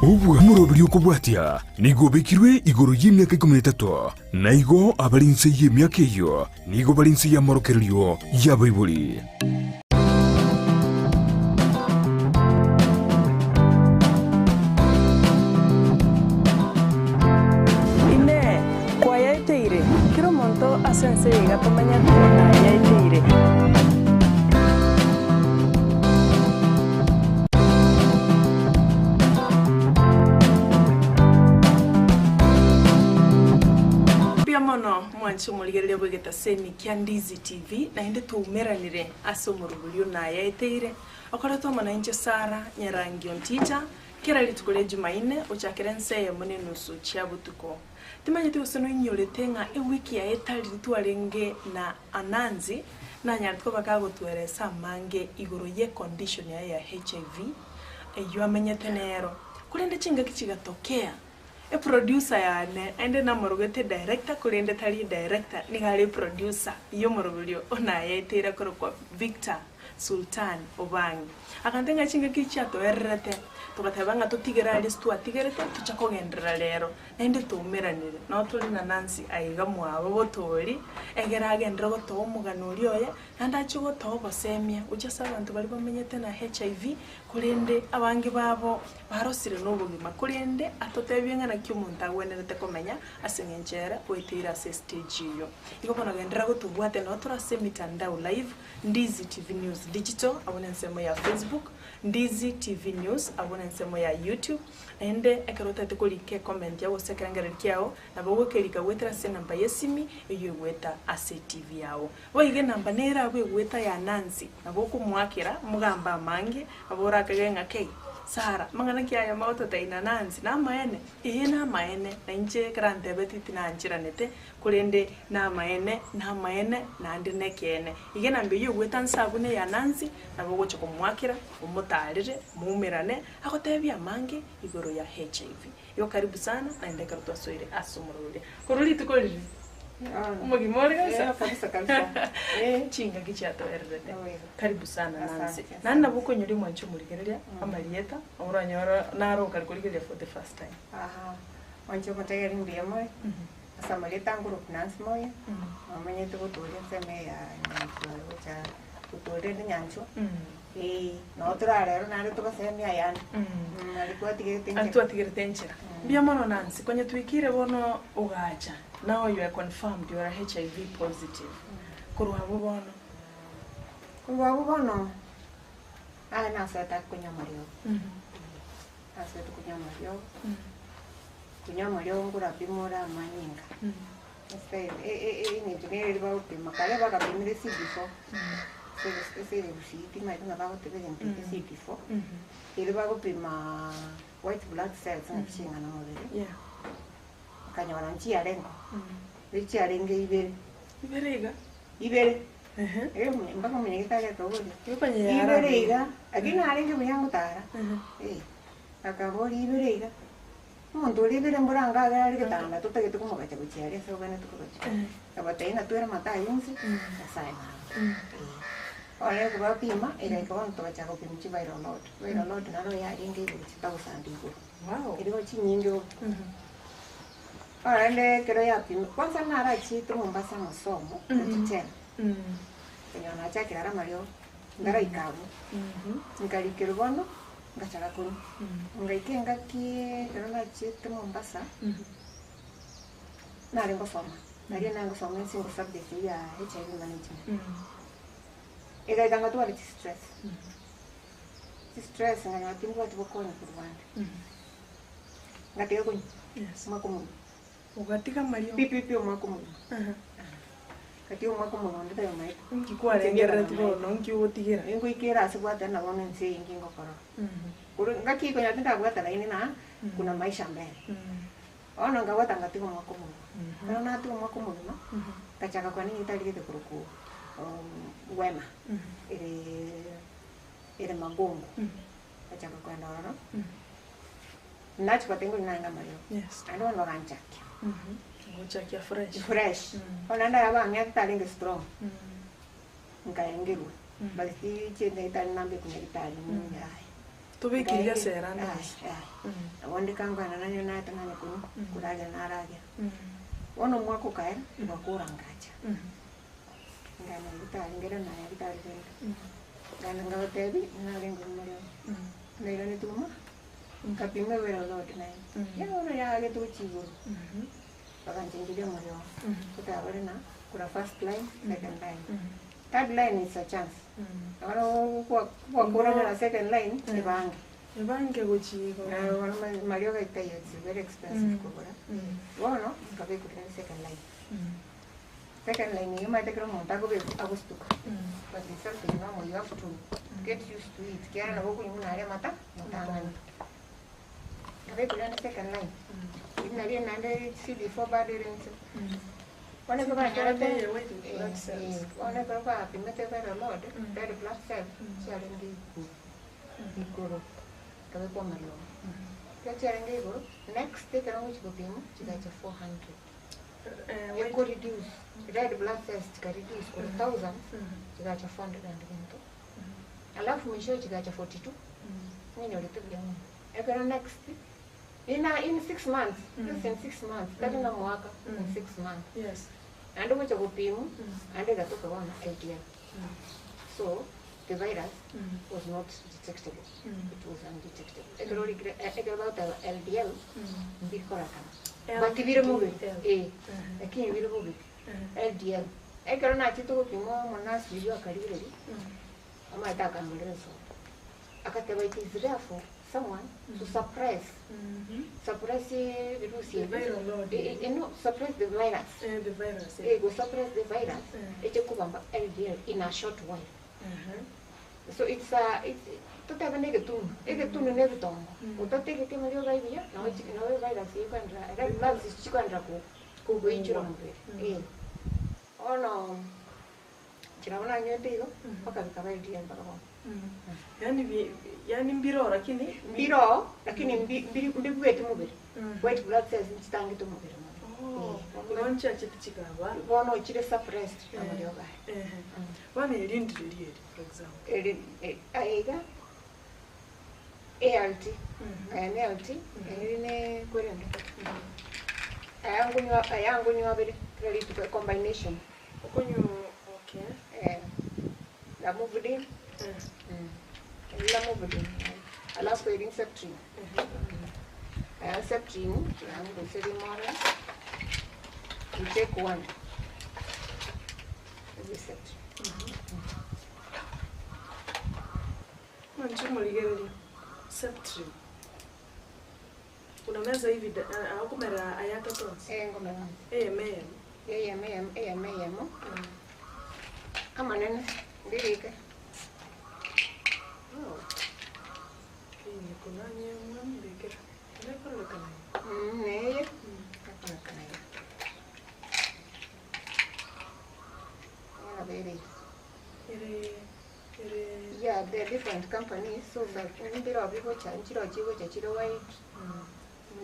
Obwa omoroberi okobwatia nigo obekirwe igoro y'emiaka 13, na igo abare inse y'emiaka eyio nigo bare inse y'amorokererio y'abaibori. Inee! Kwayaeteire? Kera omonto ase ense eye iga tomanyete nayaeteire. Mbuya mono mwanche omorigereria bw'egetaseni kia Ndizi TV, naende twaumeranire ase omoroberio nayaeteire, okoretwa amo nainche Sarah Nyarangi Ontita, kera rituko ria Jumaine gochakera ensa eyemo na enusu chia botuko. Timanyeti gose noinyorete ng'a ewiki yaye etari twarenge na Anansi nanyarete koba kagotweresa amange igoro y'econdition yaye ya HIV eyio amenyete nero. Korende chingaki chigatokea, eproducer yane naende namorogete director korende tari director nigo are eproducer y'omoroberio onayeteire akorokwa Victor Sultan Obang'i. Agantebia ng'a chingaki chiatoererete, togateba ng'a totigere aria ase twatigerete toche kogenderera rero. Naende twaumeranire, nao tore na Nancy aiga mwabo botori, egere agenderere gotoa omogano oria oye, naende achie gotoa obosemia gochia ase abanto baria bamenyete na HIV, korende abange babo barosire na obogima, korende atotebie ng'a naki omonto agwenerete komenya ase eng'encho ere oeteire ase estage eyio. Igo bono genderera gotobwatia nao tore ase emitandao live, Ndizi TV News Digital, abwo nensemo ya Facebook, Ndizi TV News, abwo nensemo ya YouTube. Naende ekero otagete korika ecomment yao gose ekerengererio kiao, nabo ogokerika goetera ase enamba y'esimi eyio egoeta ase etv yao. Boigo enamba nere abwo egoeta ya Nancy, nabo okomoakera mogambe amange, nabo orakage ng'a kei, Sarah, amang'ana ki aya mogototebia na Nancy namaene? Ee namaene, na inche ekero antebetie tinancheranete, korende namaene, namaene, naende nekeene. Iga enamba eyio egoeta nse abwo neya Nancy, nabo ogocha komoakera, omotaarere, moumerane, Agotebia amange igoro ya HIV. Igo karibu sana naende ekero twasoire ase omorero oria. Korwa rituko riria omogima ore kabisa. Eh, kabisa, kabisa. Eh. Chingaki chiatoererete. Oigo. Karibu sana Nancy. Asante, asante. Naende nabo okonyoria omwanchi omorigereria amarieta oranyore naro okare korigereria for the first time. Aha, mwanche omotegereri mbuya more, ase amarieta angoroku Nancy Moyo, nomanyete gotoria ensemo eye ya Nyanchwa gocha gotorera Nyanchwa. Ee, noo torarero naende tobasemie ayande, aria twatigerete Aria enchera. twatigerete enchera. Mbuya mono Nancy, konya twikire bono ogacha, now you are confirmed you are HIV positive. Korwa abwo bono? Korwa abwo bono, aye nasoete ake konywa amariogo, nasoete konywa amariogo, konywa amariogo nkorapima ore amanyinga, ase eng'encho nere eria bagopima, kare bagapimire CD4. Ase egusii timanyeti ng'a bagoteba egento eke CD4, erio bagopima white blood cells ng'a ching'ana mobere, Yeah. nkanyora nchiarengeo, riria chiarenge ibere. Ibere iga? Ibere, Ehe. eh mpaka omonyagitari akaboria, Igo konya yarabire. ibere iga, lakini narenge buya ngotara, eh, akaboria ibere iga. Omonto oria ibere mbora anga agere are getanda totagete komogacha gochia aria ase obwenerete kogacha. Akabatebia ng'a twere amato ayio onsi, Nyasaye naro. Ee. Bono ekero bapima, egaika bono togachaka gopima chiviral load. Viral load naro yarenge igoro chithousand igoro. Wow. Erigo chinyinge bobe. Bono rende ekero yapima, kwanza narachiete Mombasa masomo, 2010. Okonyora nachakire are amariogo, ndaraika abwo, nkarikerwa bono. Ngachaka korwa, ngaika engaki ekero nachiete Mombasa, nare ngosoma, naria nare ngosoma esingle subject eyio ya HIV management. Egaika ngatwara chistress, chistress nkanyora timbwati bokonyi korwa bande, ngatiga konywa, Yes. omwaka omogima. Ogatiga amariogo. Pi pi pi omwaka omogima. Gatiga omwaka omogima onde tayomanyete. Nki kwarengerereti bono, nki ogotigera? Ningoikera ase bwatana na bono ense eye inki ngokorora. Korwa ngaki konya tindabwata laini na kuna maisha mbele. Bono nkabwata ngatiga omwaka omogima. Ekero natiga omwaka omogima, ngachaka kogenda nyagetari gete korokwa Wema, ere ere Magongo. Ngachaka kogenda ororo, nachia gotenga oria narenge amariogo. Yes. Naende bono baganchakia. Gochakia fresh. Fresh. Bono naende aya bang'ete tarenge strong. Nkaengerwa. But chiende tari namba ekunya gitari yaya. Tobekiri gesera ande onsi. Nabo onde kangwana nanye natang'ana konywa, koragera naragera. Bono omwaka okaera, ngakora ngacha. Ngana gitari ngere naye gitari rende. Ngana ngagotebi, narenge omorero. Nairaneti ng'a nkapima viral load naende. Yaani bono yaagete gochia igoro. Baganchencheria omorero. Goteba bare ng'a kura first line, second line. Third line is a chance. Bono gwakorana na second line, ebange. Ebange gochia igoro. Bono mariogo taiyo it's very expensive kogora. Bono, nkabekerwa second line. Second line eyio omanyete ekero omonto akobekwa agostuka. But it's something normal you have to get used to it ekiagera nabo okonywa buna aria amata motang'ani. Nkabekerwa naende second line, riria nario naende CD4 bado ere inse. Bono ekero banyorete Eye white blood cells. bono ekero bapimete viral load, red blood cell chiarenge igoro, igoro, nkabekwa amariogo. Ekero chiarenge igoro, next ekero ngochia gopima chigacha 400. Eko reduce, red blood cells chika reduce korwa 1000 chigacha 400 and gento, alafu mwishowe chigacha 42, ng'inyorete buya mono. Ekero next, in a in 6 months, just in 6 months, tari na omwaka, in 6 months. Naende ogocha gopimwa, naende egatoka bono LDL. So, the virus was not detectable. It was undetectable. Ekero orikire, ekero bagoteba LDL, mbikorekana. But bire mobere, eh, lakini bire mobere. LDL. Ekero nachete gopima omonurse oyio akarigereria, omanyete akangorera esoda. Akateba it is rare for someone to suppress virusi The ebi. Viral load. No, suppress the virus. The virus. Go suppress the virus. Eche kubamba LDL in a short while. So it's totebe na egetunu egetunu na ebitongo otategete mariogo aibuya nabo nabo virus ekoendera red blood cells chikoendera koichora mobere. Bono nchera nanywete igo mpaka bikaba LDL mpaka bono. Yani yani mbiro lakini Mbiro lakini mbibwete mobere. White blood cells nchitangete omobere mono. Oh, igo nchiachete chikaba. Bono chire suppressed amariogo aya. Bono eri ndiri eri for example. Eri aiga ART, aya ne ART, eri ne kwerende aya ngunywa abere kila rituko combination. Okonyu okay. Lamivudine. Eri lamivudine alafu eri Septrin. Aya Septrin yanguseri mora you take one every Septrin. Mwancho murigereria. Septrin. Unameza hivi akumera ayata tonsi. Ngomera. AM. AM AM AM AM amanene mbirike. Oh. Ni kunanye mwambekera. Nekorolekana. Neye akorekana ya very. Ere ere Yeah, they're different companies, so that mbiro bigocha nchiro chigocha chiri white,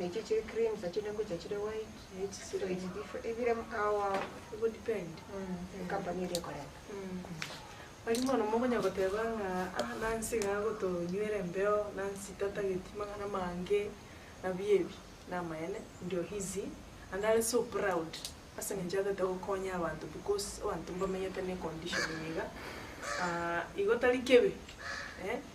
nechi chiri cream sachine gocha chiri white. So it's different ibire our It would depend. Company iri koreka. Bari mono mogonya goteba ng'a ah, Nancy gagotonywera embeo Nancy tatageti mang'ana mange na biebi namaene ndio hizi and I'm so proud ase ng'encho atete gokonya abanto because abanto mbamenyete na econdition iga. Ah, igo tari kebe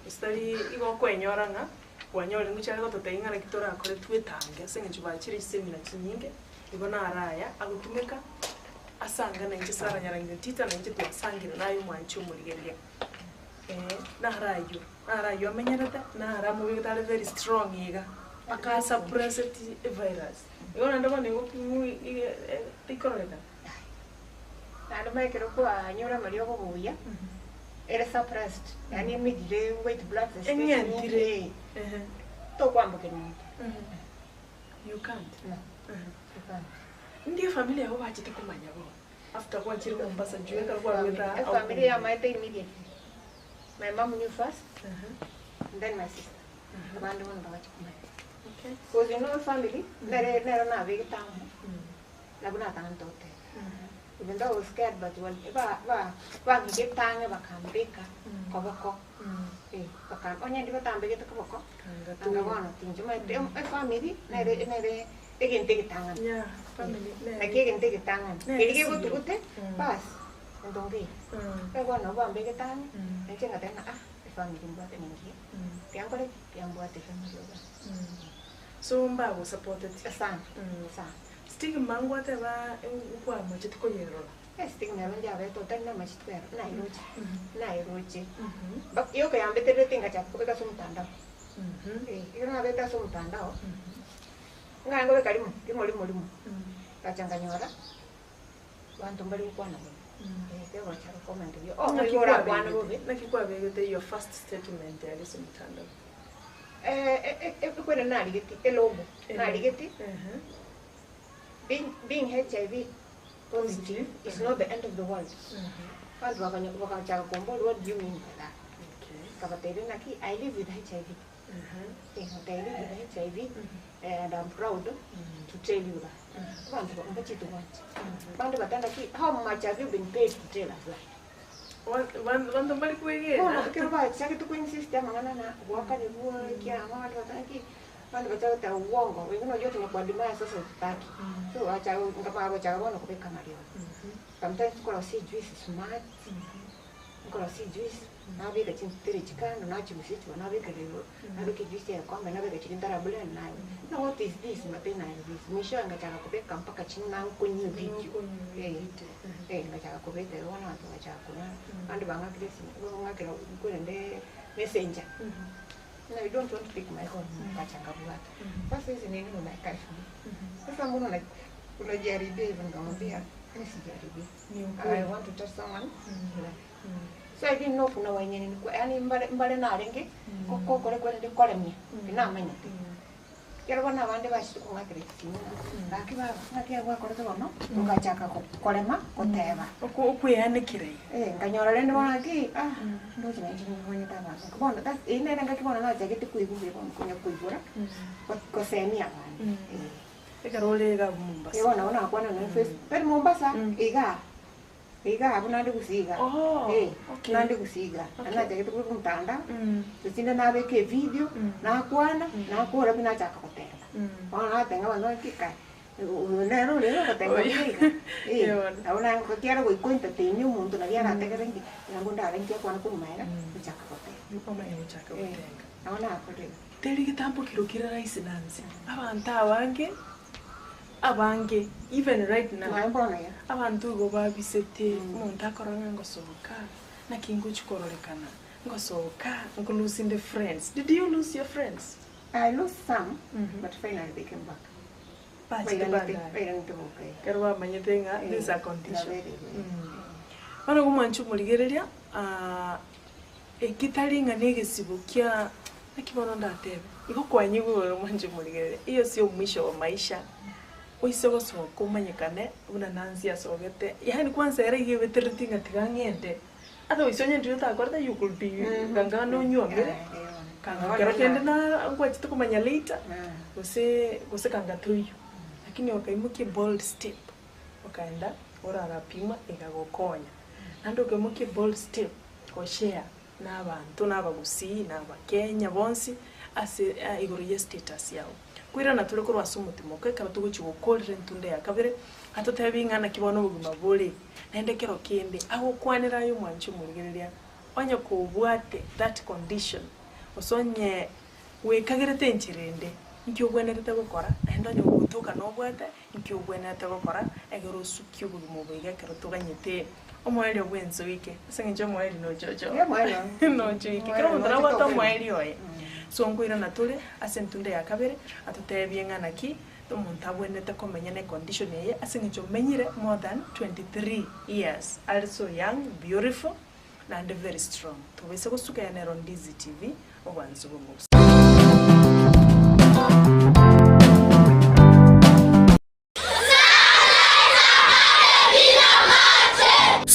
gose tari igo okwenyora ng'a kwanyore ngochare gototebia ng'a naki torakore twetange ase eng'encho bachire chiseminar chinyinge igo naraya agotumeka asanga nainche Sarah Nyarangi Tita nainche twasangire naye omwanchi omorigereria naraywo naraywo amenyerete nara amobegete are very strong iga akasuppresseti evirus igo naende bono igo tikororekana. Naende maekero kwanyora amariogo buya ere suppressed, yani emegire white blood cells. Eng'entire. Tokwambukera omonto. You can't. No, you can't. Ndiyo familia yabo bachete kumanya bo after kwachire Mombasa juu ekero kwagweta? Efamily yamaete immediately. My mom knew first, and then my sister. Abandi bono bagachikumanya. Because you know family, nere nero nabegetamu, nabo natang'antote. Even though I was scared, but well, ba ba bangigetange bakambika koboko. Eh, baka onye ndibatambegete koboko, anga bono tinchomanyete em- efamiri nere nere egento egetang'ani. Yeah, family nere. Naki egento egetang'ani, Nere keria esiro. gegotugute, bas, egento nkeiyo. Ekero bono nabo bambegete ang'e, nainche ngateba ng'a ah, efamiri mbwate nengiya, tiankore ki? Tiambwate efamiri obo. So mbagosapoteti? Sana, sana. Stigma ngwateba nkwamocheti koyerora? Estigma ero ndiabete otari namachiko ero, nairoche, nairoche. Ba- yoka yambetererete ngachaka kobeka ase omotandao. Eh, ekero nabete ase omotandao, ng'aye nkobeka rimo, rimo rimo rimo, ngacha nkanyora, abanto mbari gokwana bobe, eh, kegocha gocomment buya, oh Naki nigo orakwane bobe. Naki kwabegete your first statement aria ase omotandao? Ekwene narigeti, elogo, narigeti, being being HIV positive is not the end of the world. Abanto bakanya bagachaka komboria what do you mean by that? Nkabatebia ng'aki I live with HIV. Eh, I live with HIV and I'm proud to tell you that. Abanto mbachete gwancha. Abande bateba ng'aki how much have you been paid to tell us that? Abanto mbari kwegena. Bono ekero bachagete koinsist amang'ana na goakanigwa ekiama abande bateba ng'aki, abande bachaka goteba uongo, wengine unajua tumekuadmire sasa hututaki. So bachaka bagochaka bono kobeka amariogo. Sometimes nkorosia ejuice smart, nkorosia ejuice, nabeka chintere kando nachirusia chigoro nabeka igoro, nabeka ejuice egekombe nabeka chiria ntarablend nanywa. Now what is this? Mate naye this. Mwishowe ngachaka kobeka mpaka chini nankonywa evideo. Eh, ngachaka kobeka igo bono abanto bagachaka konywa, abande bang'akire esimi, bang'akera korende messenger, ng'a you don't want to pick my call, ngacha nkabwata. Sasa hizi nini unaweka hivi? Sasa mbona una unajiharibia hivyo? Nikamwambia mimi sijiharibii. Ni ukweli. I want to touch someone life. So I didn't know kuna wenye nilikuwa yani mbare mbare narenge kokore kwerende koremia tinamanyete. Ekero bono abande bachire kong'akera chisimi ng'a gaki baba, ng'aki abwo gwakorete bono, togachaka korema goteba. Okweanekera iga. Eh, nkanyora rende bono gaki ah, ndoche nainche ninkonyete abanto. Bono that's eyio nere engaki bono nachagete koigwa buya bono konya koigora, gosemia abande eh. Ekero ore iga abwo Mombasa. Eh, bono nabo nakwana nonya Facebook, tari Mombasa, igaa. Iga abwo naende gusii iga. Oh, Eh, okay. naende gusii iga. Okay. Naende nachagete korwa omotandao, Mm. gose nabeka evideo, nakwana, nakora pi nachaka goteba. Mm. Bono natenga abanto ng'a ki kai, oyo nere ore iga ogotenga Oyo. buya iga. Eh, Eh, bono. nabo naye ekiagera goika oentertain omonto nari arategerere nki, naende ndare nki akwane korwa maega, gochaka goteba. Omanye gochaka Eh, gotenga. nabo nakorire igo. Teri getambo kero kere rahisi Nancy. Abanto abange Abange, even right now, Nonya mbono iga. abanto igo babisete, omonto akorora ng'a ngosoka, naki ngochia kororekana, ngosoka, nko losing friends. Did you lose your friends? I lost some, but finally they came back. Bachete Bairanete, baadaye. bairanete boka eh. Ekero bamanyete ng'a Eh, this is a condition. naberire. Bono igo mwanche omorigereria, ah, eki tari ng'a na egesibo kia, naki bono ndatebe, igo kwanyigwa igoro mwanche omorigereria, iyo sio mwisho wa maisha. Oise gosoka omanyekane buna Nancy asogete, yaani kwanza ere iga ebeterereti ng'a tiga ng'ende, otherwise onye ndiri otakorete you could be kanga nonywomire, kanga kero kende na ngwachete komanya later, gose gose kanga toiywo. Lakini okaimokia bold step, okaenda orarapimwa ekagokonya. Naende okaimokia bold step goshare. na abanto, na abagusii, na abakenya bonsi, ase igoro ye status yao. Koirana tore korwa ase omotimoko ekero togochia gokorera entunda ya kabere, atotebi ng'a naki bono obogima bore, naende kero kende agokwanera aye omwanchi omorigereria, onye kobwate that condition, gose onye gwekagerete enchera ende, inki obwenerete gokora, naende onye gogotoka nobwate, inki obwenerete gokora, egere osukie obogima obo iga ekero toganyete omoerio bw'ense oike, ase eng'encho omoerio nochocho noche oike, kera omonto nabwate omoerio oye. So nkoirana tore ase entunda ya kabere, atotebie ng'a naki omonto abwenerete komenya na econdition eye, ase eng'encho omenyire more than 23 years, are so young, beautiful, naende very strong. Tobaisa gosuka eye nero Ndizi TV, obwansu bw'omogusii.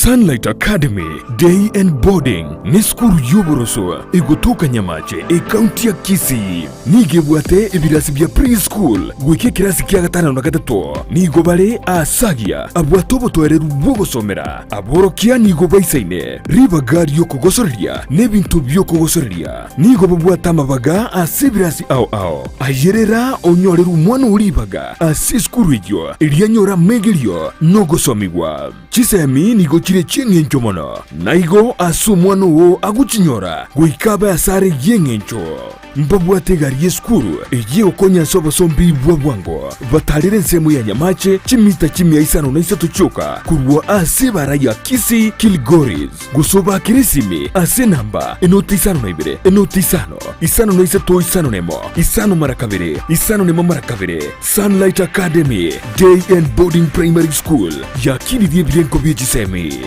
Sunlight Academy Day and Boarding nesukuru y'oboroso egotoka Nyamache, ekaunti ya Kisii. Nigo ebwate ebirasi bia pre-school goika ekerasi kia gatano na gatato. Nigo bare aasagia abwate obotoereru bw'ogosomera. Aborokia nigo baisaine ribaga ri'okogosoreria na ebinto bi'okogosoreria. Nigo babwate amabaga ase ebirasi ao ao. Ayerera onyorere omwana oo ribaga ase esukuru eyio, erio anyore amegerio na ogosomigwa. Chisemi nigo chire chi'engencho mono, na igo ase omwana oo agochinyora goika abe asare y'engencho. Mbabwate egari y'esukuru eyio egokonya ase obosombi bwa bwango, batarere ensemo ya Nyamache chimita chimia isano na isato chioka korwa ase ebara ya Kisii Kilgoris, gose obaakere esimi ase enamba enoti isano na ibere enoti isano isano na isato isano na emo isano mara kabere isano na emo mara kabere. Sunlight Academy Day and Boarding Primary School yakinirie ebirengo bie chisemi.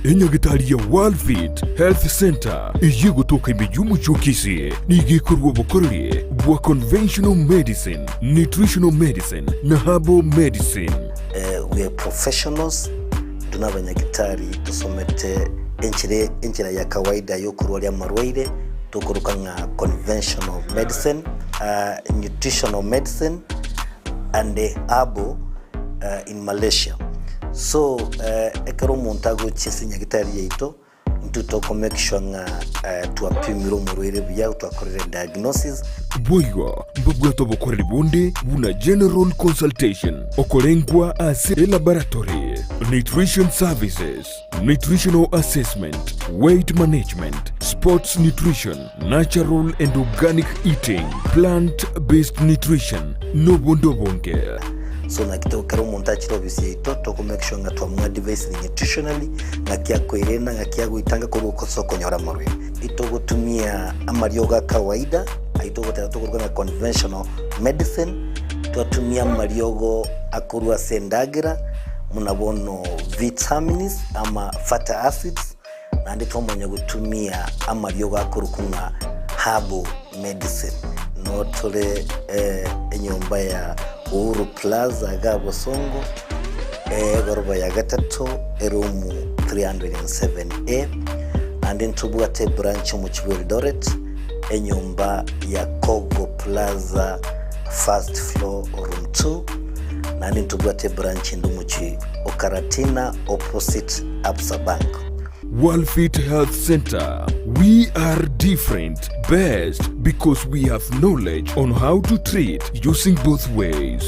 Enyagitari ya Worldfit Health Centre eyio egotoka ime y'omochie o Kisii nigo ekorua obokoreri bwa conventional medicine, nutritional medicine na herbal medicine. We are professionals, intwe nabanyagitari tosomete enchera enchera ya kawaida yokorwaria amarwaire tokoroka ng'a conventional medicine, nutritional medicine and herbal in Malaysia. So ekero omonto agochia ase enyagitari yaito, intwe toko make sure ng'a twapimire omorwaire buya, twakorire diagnosis. Boigo mbabwate obokoreri bonde buna general consultation, okorengwa ase elaboratory, nutrition services, nutritional assessment, weight management, sports nutrition, natural and organic eating, plant based nutrition, nobonde obonge. So naki to ekero omonto achire ofisi yaito toko make sure ng'a twamoadvisire nutritionally, ng'aki akoerenda, ng'aki agoitanga korwa ase okonyora amarwaire. Itogotumia amariogo a kawaida, ayio togoteba tokoruga ng'a conventional medicine, twatumia amariogo akorwa ase endagera, buna bono vitamins ama fatty acids, naende twamanya gotumia amariogo akorokwa ng'a herbal medicine. Noo tore enyomba ya Uhuru Plaza iga Bosongo, egoroba ya gatato, eroom 307A, naende ntobwate ebranch omochie bwa Eldoret, enyomba ya Kogo Plaza first floor room 2, naende ntobwate ebranch ende omochie o Karatina opposite Absa Bank. Worldfit Health Centre, We are different, best because we have knowledge on how to treat using both ways.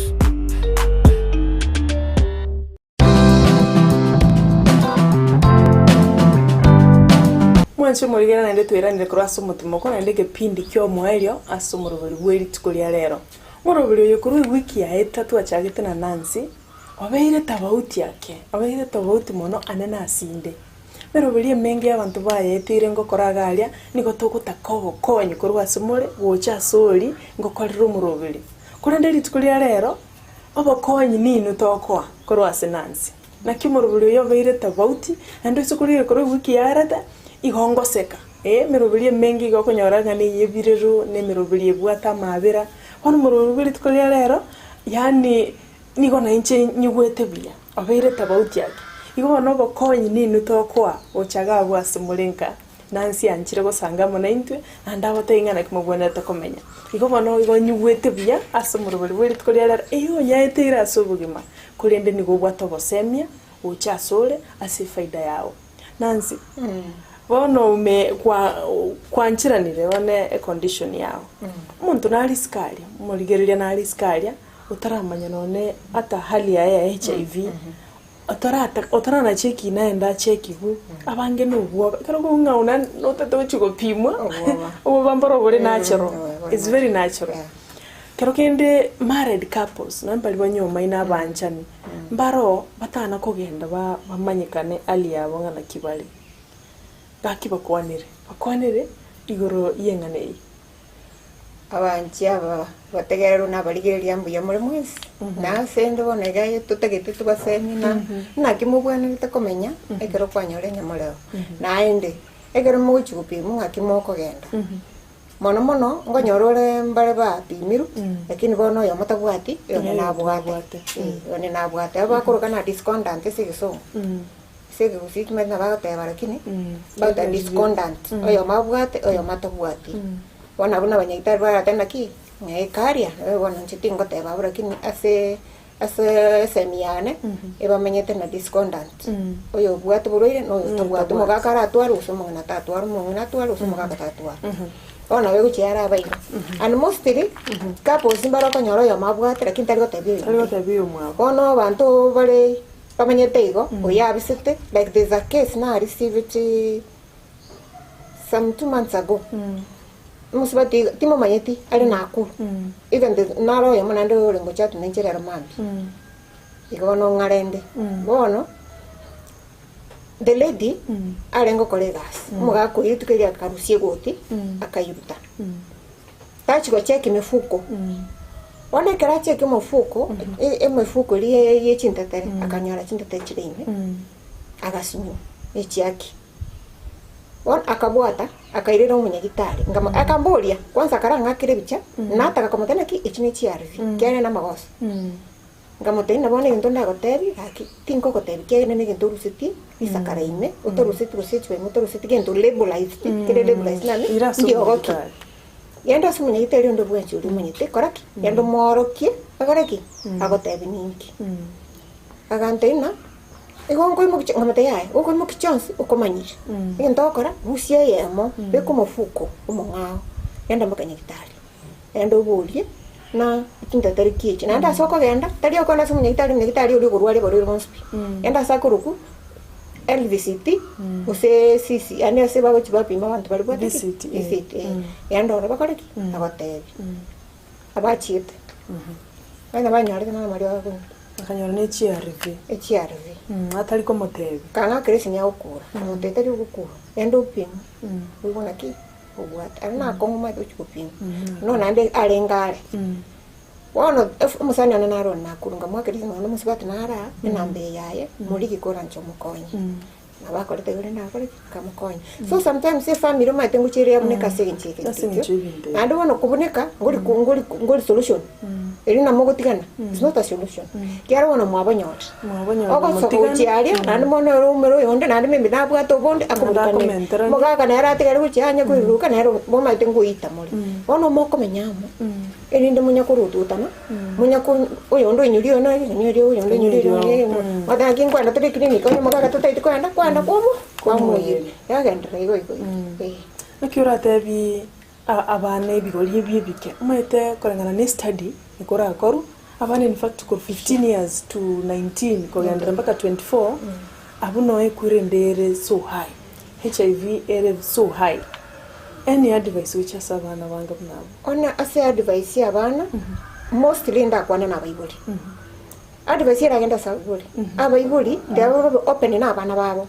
Mwanche omorigera naende tweranire korwa ase omotima oko naende egepindi ki'omoerio ase omoroberi bwe rituko ria rero. Omoroberi oyo korwa ewiki yaeta twachagete na Nancy, Obeire tobauti ake, obeire tobauti mono ane nasinde. Emeroberi emenge y'abanto bayeteire ngokora iga aria, nigo togotaka obokonyi korwa ase more gocha ase oria ngokorera omoroberi. Korende rituko ria rero, obokonyi ninwe tokoa korwa ase Nancy. Naki omoroberi oyo obeire tobauti, naende ase korire korwa ewiki yarete, igo ngoseka. Ee, emeroberi emenge igo okonyora ng'a neye ebirero, na emeroberi ebwate amaabera. Bono omoroberi bwe rituko ria rero, yaani Nigo nainche nyigwete buya, obeire tobauti ake. Igo bono obokonyi ninwe tokoa gocha iga abwo ase more nka Nancy anchire gosanga amo naintwe, naende agotebie ng'a naki mobwenerete komenya. Igo bono igo nyigwete buya ase omorobori bwe rituko ria rero, eyio onyaeteire ase obogima, korende nigo obwate obosemia gocha asore ase efaida yao. Nancy, bono ume kwa kwancheranire bono econdition yao, omonto nare isiko aria, omorigereria nare isiko aria, Otaramanya nonye ata hali yaye ya HIV, otarata otaranacha ekina aende achekigwe, abange na obwoba, ekero okong'a ng'a one notete gochia gopimwa, Obwoba. obwoba mboro bore natural, obwoba it's very natural. Yeah. Kero kende married couples, nonye baria banyomaine abanchani, mbaro batana kogenda ba bamanyekane hali yabo ng'a naki bare, gaki bakwanere, bakwanere igoro y'eng'ana eyio. Abanchi aba bategererwe na abarigereria mbuya more mwensi, na ase ende bono iga aye totagete tobasemie na naki mobwenerete komenya ekero kwanyora enyamoreo. Naende, ekero mogochia gopimwa ng'aki mokogenda. Mono mono, nkonyora ore mbare bapimirwe, lakini bono oyomo tabwati, oyonde nabwate. Eh, oyonde nabwate. Aba bakoroka na discordant ase egesongo. Ase ekegusii kimanyete nabo bagoteba lakini, bagoteba discordant, oyomo abwate, oyomo atabwati. Bono abwo na abanyagitari baratebe naki, ng'a ekaria, bono inche tingoteba abwo lakini ase Ase esemi yane ebamenyete na discordant, oyobwate oborwaire na oyotabwati, omogaka aratware gose omong'ina tatware, omong'ina atware gose omogaka tatware. Bono nabo egochia yaraba igo. And mostly, couples mbare okonyora oyomo abwate lakini tari gotebia Tari oyonde. gotebia oyomwabo. Bono abanto bare bamenyete igo, oyo abisete, like there is a case na received some 2 months ago, Omosubati iga timomanyeti are Nakuru, even the naro oyomo naende ore ngochati nainche rero mambia, igo bono ng'arende. Bono, the lady arenge gokora egasi, omogaka oyio rituko erio akarusia egoti, akairuta. Tachia gocheki emefuko, bono ekero acheki omofuko, emefuko eria ye chintetere, akanyora chintetere chire ime, agasinywa echiaki. Bono akabwata, akairera omonyagitari, nkamo akamboria, kwanza akarang'akera ebicha, nataka komotebia naki echi ne chiarv, kiagera namagoso. Nkamotebia buna bono egento ndagotebie gaki tinkogotebia kiagera negento orusetie risakara ime, otaruseti gose echuba ime otaruseti gento labelized, kere labelized nani, Ira ase ndiogoki. omonyagitari. Genda ase omonyagitari onde bwensi oria omanyete kora ki, genda omoorokie, akore ki, agotebie ninki. Agantebia ng'a. Igo nkoimokia chi, nkamotebia yaya, gokoimokia chionsi okomanyire, egento ogokora, rusia eyemo, beka omofuko omong'ao, genda mpaka nyagitari, genda oborie na chintatari ki echi, naende ase okogenda, tari okogenda ase omonyagitari, omonyagitari oria okorwaria abarwaire bonsi pi, genda ase akorokwa LVCT, gose CC, yaani ase bagochi bapima abanto baria bwate ki? VCT, eh. VCT, eh. Genda ororo bakore ki? Bagotebie. Abachiete, onye banyorete namariogo akonywa. Akanyora ne chiarv. Echiarv. Atari komotebia. Kang'akera esimi agokura, akamotebia tari ogokura, genda opimwe, oigwe naki obwate. Aria nakong'u omanyete gochia gopima, no naende arenge are. Bono omosani one naro one nakure, nkamoakera esimi naende omosubati naro aa, enamba eye yaye, morigi koranche omokonye. Nabo akorete igo rende agakora ki? Akamokonya. So sometimes efamiri omanyete ngochia ere yabuneka ase eng'encho ya Ase egento eng'encho ekio, y'ebinto ebio. naende bono kobuneka ngori ngori ngori solution, erio nabo mogotigana, it's not a solution. Ekiagera bono mwabonyorire, Mwabonyorire, ogosoka motigane. gochia aria, naende bono ere oumere oyonde naende maybe nabwate obonde akoburukania. akomenteranie. Omogaka nere atigare gochia anya koiruruka nere momanyete ngoita more. Bono mokomenya amo. Erinde monya korototana, monya ko oyonde oinyori oyo nere oinyori oyo, oyonde oinyori oyo nere oinyori oyo. Goteba naki nkwenda tore eclinic onye omogaka totaeti koenda, kwenda kwamo kwamoiyeria. Yagenderera igo igo igo, eh. Naki oratebi abana ebigori ebi ebike, omanyete koreng'ana na estudy ekorakorwa, abana in fact korwa 15 years to 19 kogenderera mpaka 24, abwo noo ekwirende ere so high, HIV ere so high. Any advice gochia ase abana bange buna abwo? One ase advice ya abana, mostly ndakwane na abaibori. Advice eragende ase abaibori, abaibori tiga babe open na abana babo.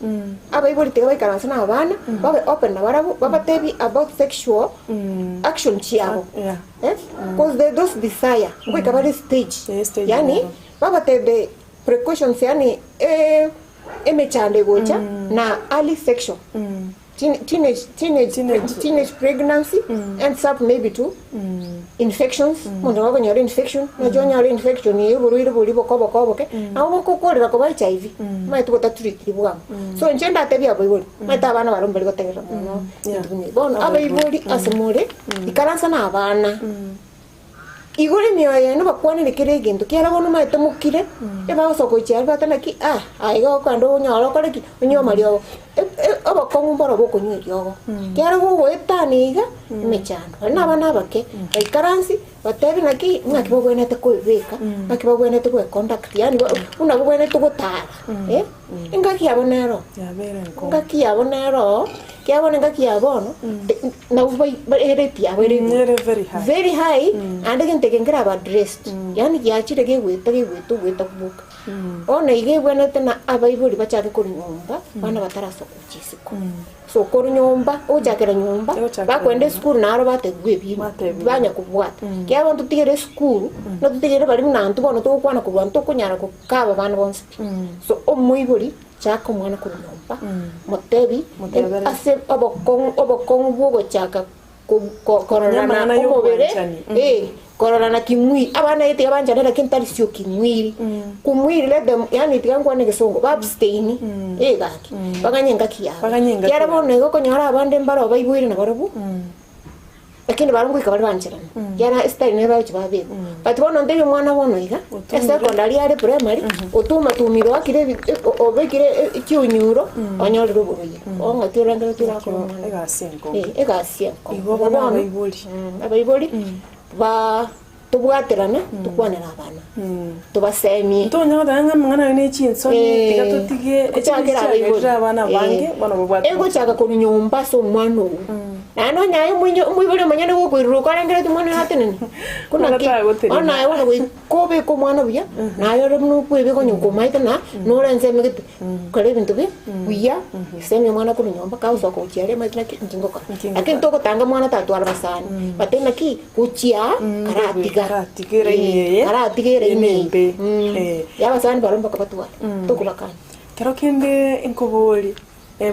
Abaibori tiga baikaranse na abana, babe open nabarabwo, babatebie about sexual action chiabo. Yeah. Eh, cause the those desire, ngoika bare stage, Eh, stage yaani yabo. babatebie precautions yaani emechando egocha na early sexual. Teenage, teenage, Teenage. teenage pregnancy ends up maybe to infections omonto gakonyora infection nache onyore infection eye oborwaire boria boka oboke oboke nabo bokokorera koba HIV omanyete gotatreatiri bwango so inche ndatebie abaibori omanyete abana baria mbari gotegerera mono Yeah. ebinto buna ebi. Bono abaibori ase more ikaransa na abana Igoro emioyo yaino bakwanere kera egento, kiagera bono omanyete mokire, ebagosoka gochia aria bateba naki ah, aye iga okogenda onyore okore ki? Onywe amariogo. Obokong'u mboro bokonywa eriogo, kiagera bogoetania iga, emechando. Baria na abana abake, baikaransie, batebe naki, ng'aki babwenerete koebeka, ng'aki babwenerete goeconduct, yaani buna babwenerete gotara eh, engaki yabo nero. Yabere enkong'u. Engaki yabo nero, ekiagera bono engaki ya bono, nabo bai erate yabo ere igoro. Ere very high. Very high, naende egento eke nkeraba addressed, yaani giachire gegoeta gegoeta ogoeta boka. Bono iga ebwenerete na abaibori bachake korwa nyomba, abana batarasoka gochia isiko. So korwa nyomba, ogochakera nyomba, Ogochakera bakoenda nyomba. esukuru naro batebigwa ebimo, Batebigwa. banya kobwata. Ekiagera bono totigere esukuru, nototigere baria buna intwe bono togokwana korwa ntokonyara gokaba abana bonsi pi. So omoibori Chaka omwana korwa nyomba, motebi Motebere. ase obokong'u obokong'u bw'ogochaka Kororana Amang'ana omobere, y'obwanchani. eh, kororana kimwiri, abana eye tiga banchane lakini tari sio kimwiri. Kumwiri let them, yaani tiga nkwane egesongo, ba abstain, eh gaki, baganye engaki yabo. Baganye engaki Ekiagera yabo. bono igo okonyora abande mbaro baiboire nabarobwo, lakini barabwo ngoika bare bancherana, ekiagera esitari nere bagochia babekwa. But bono ntebi omwana bono iga, esecondary are primary, otumatumire oakire ebi obekire chiunyuro, onyorire oborwaire. Bono ng'aki orengereretie orakore omwana? Egasi enkong'u. Eh, egasi enkong'u. Igo bono abaibori. Abaibori, ba tobwaterane, tokwanere abana, tobasemie. Ntonya goteba ng'a amang'ana aye ne chinsoni, tiga totige Gochakera abaibori. chiagerire abana abange bono babwate Egochaka korwa nyomba ase omwana oyio. Naende onye aye omoinyo omoibori omonyene gokoiruruka orengeretie omwana oyo atenene, buna Bono ki? tagotenena. Bono aye bono goika obeke omwana buya, naye ore buna okwebeka onye komaete na nore ensemo gete, kora ebinto bi buya, semia omwana korwa nyomba kagosoka gochia aria omanyete naki inki ngokora. Inki ngokora. Lakini togotanga mwana tatwara basani, but naki gochia aa karatiga. Karatiga eraini eye, Karatiga eraini eye. embe. Eh. Ya abasani barabwo mpaka batware, tokobakania. Kero kende nkoborie,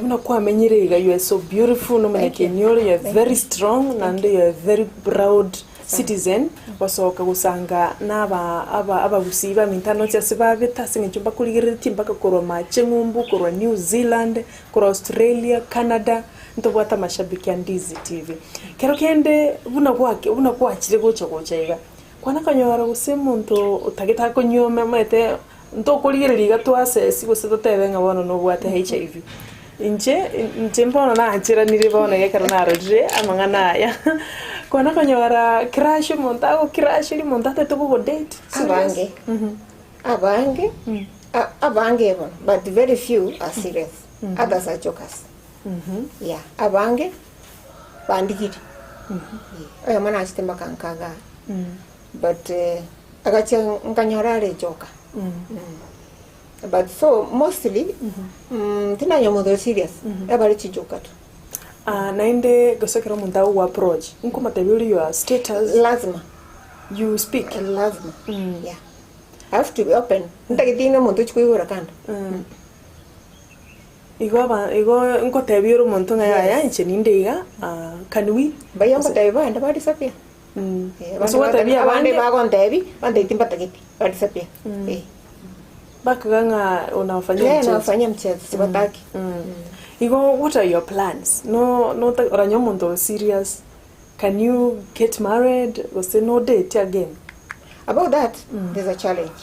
buna kwamenyire iga you are so beautiful nomonyakieni ore you are very strong naende you are a very proud citizen, gosoka gosanga na aba aba abagusii baminto ande onsi ase babete ase eng'encho mbakorigereretie mpaka korwa mache ng'umbu, korwa New Zealand, korwa Australia, Canada, ntobwate amashabiki a Ndizi TV. Kero kende buna gwake buna gwachire gocha gocha iga, kwana konyora gose omonto otagete akonyuome omanyete Ntokorigereria iga twasesi gose totebe ng'a bono nobwate HIV. Inche, inche mbono nancheranire bono iga ekero narorire amang'ana aya. Kwana konyora crush omonto agocrusheria omonto atagete kogodate serious. Abange, abange, a- abange bono, but very few are serious, others are jokers. Yeah, abange bandigire. Oyomo nachete mpaka nkagaa. But agachia nkanyora are ejoka but so mostly tinanyora omonto ore serious ebare chijoka tu. Ah, naende gose ekero omonto agogo approach, nkomotebia ore your status, Lazima, you speak. lazima yeah. I have to be open, ntagete inde omonto ochi koigora kando. Igo aba igo nkotebia ore omonto ng'a yaya inche ninde iga, can we? Mbaye ngotebia bagende ba disappear. Gose gotebia Abande abande bagontebi, bantebi timbatageti, badisappear. Eh. bakaga ng'a unawafanyia Eh, mchezo. nawafanyia mchezo, sibataki. Igo what are your plans? No no oranye omonto ore serious, can you get married gose no date again? About that, there's a challenge.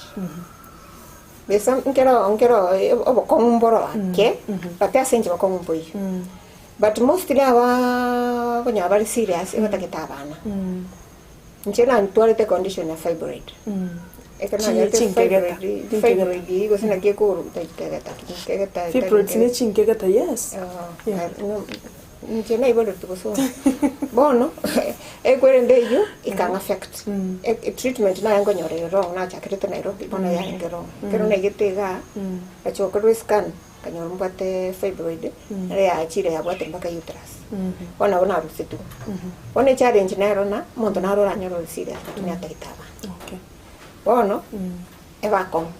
There's some nkero nkero obokong'u mboro ake, but ase inche bokong'u mboiyo. But mostly abaa okonyora bare serious ebatagete abana. Inche nantwarete condition ya fibroid. Ekero Chi- nanyorete chinkegeta, fibroid, chinkegeta. fibroid eyio gose naki ekorwa chinkegeta chinkegeta Fibroids ne chinkegeta yes. Yeah. Inche naiboretwe bosongo. Bono, ekwerende eyio ekang affect. E- Treatment naye nkonyora ere wrong nachakerete Nairobi bono yarenge wrong. Ekero naigete igaa, ngacha gokorwa escan. Nkanyora mbwate fibroid, nere yaachire yabwate mpaka uterus. Bono nabo narusetigwe. Bono echallenge nero ng'a, omonto naro oranyore ore serious lakini atagete abana. Okay. Bono, ebe akong'u.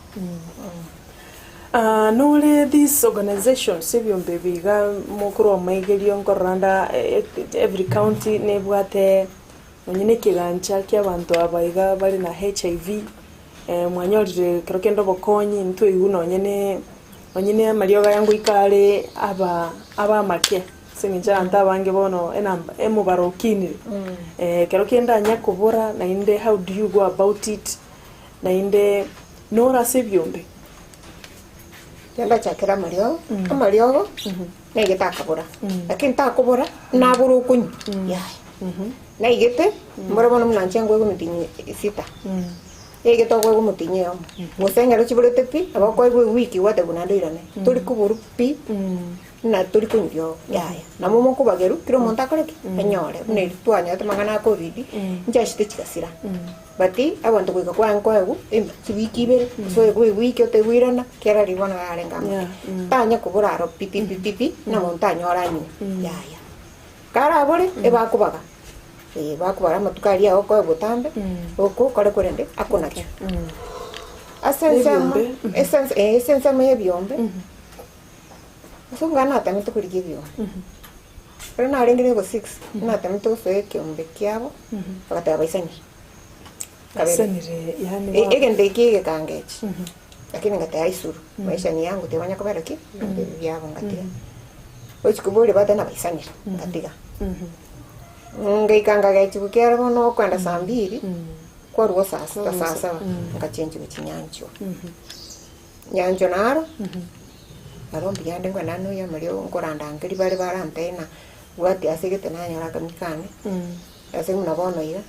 Ah, nore these organizations ebiombe ebi iga mokorwa amaigerio nkorora nda every county nebwate nonye na ekegancha kia abanto aba iga bare na HIV. Mwanyorire ekero kende obokonyi, ntwaigwe nonye ne nonye ne amariogo aya ngoika are aba abamake ase eng'encho abanto abange bono enamba emobaro okinire. Ekero kende anya kobora naende how do you go about it, naende nore ase ebiombe. Ekero ndachakera amariogo, amariogo naigete akabora, lakini takobora nabora okonywa yaya. Naigete, mboro bono buna inche nkoigwa emitinyi sita, naigete okoigwa omotinyi oyomo, gose ekero chiborete pi, nabo okoigwa ewiki gwatebwa naende oirane, tori koborwa pi, buna tori konywa riogo, yaya. Nabo mokobagerwa, kera omonto akore ki? Anyore, buna erio twanyorete amang'ana a covid, nchiachete chigasira, but abanto goika kwaye nkoegwa ime chiwiki ibere, gose oegwe ewiki otegoirana, kera riria bono yarenge amake. Tanya kobora aro pi pi pi pi pi, buna monto anyore anywe, yaya. Karabore, ebakobaga, eh, bakobara amatuko aria agokoe botambe, oko okore korende akonachwe. Ase ensemo, Ebiombe. ase ense eh, ase ensemo ya ebiombe, ase omogaka natemete korigia ebiombe. Ekero narenge level 6, natemete gosoa ekeombe kiabo, bagateba baisanire. Kabere. Baisanire yaani E- Egento eki egekangechi, lakini ngateba aisuru, maisha ni yangu tibanya kobera ki? Ebi biabo ngatiga. Gochi koboria bateba nabaisanire, ngatiga. Ngaika nkagechigwa ekiagera bono okoenda saa mbiri, kwarwa saa sita saa saba, ngachenchigwa chinyanchwa. Nyanchwa naro, naro mbuya ande nkogenda naende nonya omoria nkorandangeria bare barantebie ng'a bwati ase egete nanyora akamia kane, ase buna bono iga,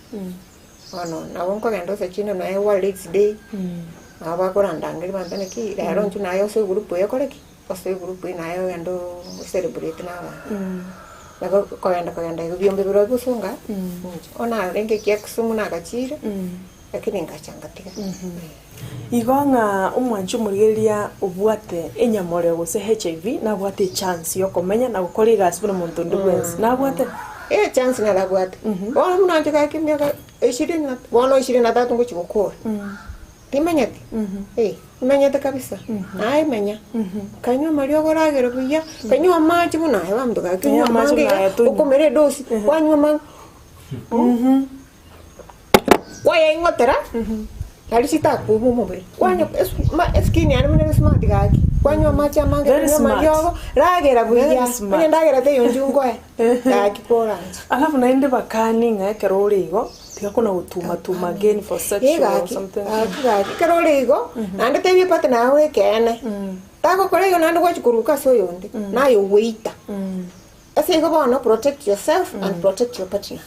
bono nabo nkogenda ase chinde nonya World Aids Day, nabo bakorandangeria bantebie naki rero intwe naye ase egroup eye okore ki? Ase egroup eye naye ogende ocelebrate na abanto. Nabo kogenda kogenda igo ebiombe biria bosonga, inche. Bono narenge ekia Kisumu nagachire, lakini ngacha ngatiga. Igo ng'a omwanchi omorigereria obwate enyamoreo gose HIV nabwate echance yokomenya na gokora egasi buna monto onde bwensi, nabwate? Echance narabwate. Bono buna inche gaki emiaka ishirini na bono ishirini na tatu ngochia gokora, timanyeti? Eh, nimanyete kabisa, naye menya, kanywa amariogo oragere buya, kanywa amache buna aye abanto gaki onywe Amache amange buna iga, aya tonywa. okomera edosi, kwanywa amange. Kwayaing'otera, nario chitakuuma omobere, kwanywa esu- ma eskin yane buna ere smart gaki, kwanywa amache amange, Very kwanywa smart. amariogo, ragera buya, Very smart. onye endagera teiyo inchuo nkoe, gaki koranche. Alafu naende bakani ng'a ekero ore igo, tiga kona gotuma tuma again for Ee sexual or gaki, something. gaki gaki, ekero ore igo, naende tebia epartner yago ekeene, tagokora igo naende gwachi koruka ase oyonde, naye ogoita. Ase igo bono protect yourself and protect your partner.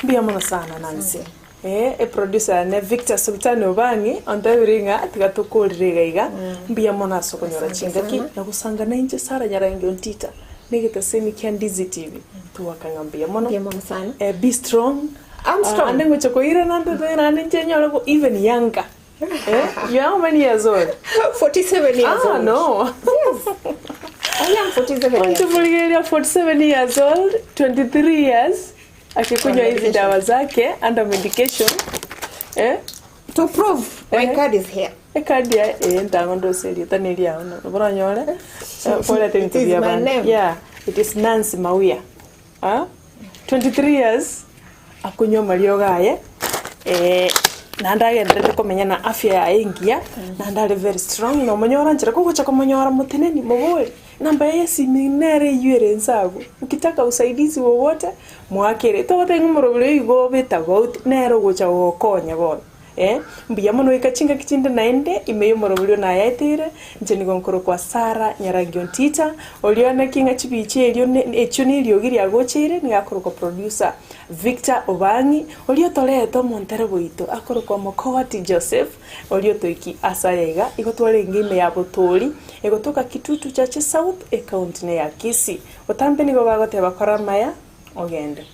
Mbuya mono sana Nancy. Eh, eproducer yane Victor Sultani Obangi ontebirie ng'a tiga tokorire iga iga. Mbuya mono ase okonyora Asante chingaki sana. na gosanga nainche Sarah Nyarangi Ontita na egetasemi kia Ndizi TV. Togwaka ng'a mbuya mono. Mbuya mono sana. Eh, be strong. I'm strong. Ah, ande ngocha koirana nde naende inche nyore go even younger. Eh, you are how many years old? 47 years Ah, old. no. I am 47 years old. Ontumurigeria 47 years old, 23 years akikunywa hizi dawa zake under medication. Eh? To prove my Eh. card is here. Ekadi ya eh ntango ndose erieta neri yao no boronyore. Korete It ebinto is bia my abande. name. Yeah, it is Nancy Mawia. Ah? 23 years Akonywa amariogo aye, naende agendererete komenya na afya yaye engiya, naende are very strong, na omonyora nchera kogocha komonyora moteneni, mobori, enamba yaye ya esimi nere eywo ere inse abwo, ukitaka usaidizi wowote, moakere. Togoteba ng'a omorobori oyo igo obe tofauti, nere ogocha gogokonya bono eh. Mbuya mono goika chingaki chinde naende, ime y'omorobori oyo nayaeteire, inche nigo nkorokwa Sarah Nyarangi Ontita, oria naki ng'a chibicha erio ne echio ne eriogi riagocheire, nigo akorokwa producer. Victor Obang'i, oria otorete omontere bwaito, akorokwa Mokogoti Joseph, oria otoiki ase aya iga, igo twarenge ime ya Botori, egotoka Kitutu Chache South, ecounty ne ya Kisii. Botambe nigo bagoteba kora amaya, ogende.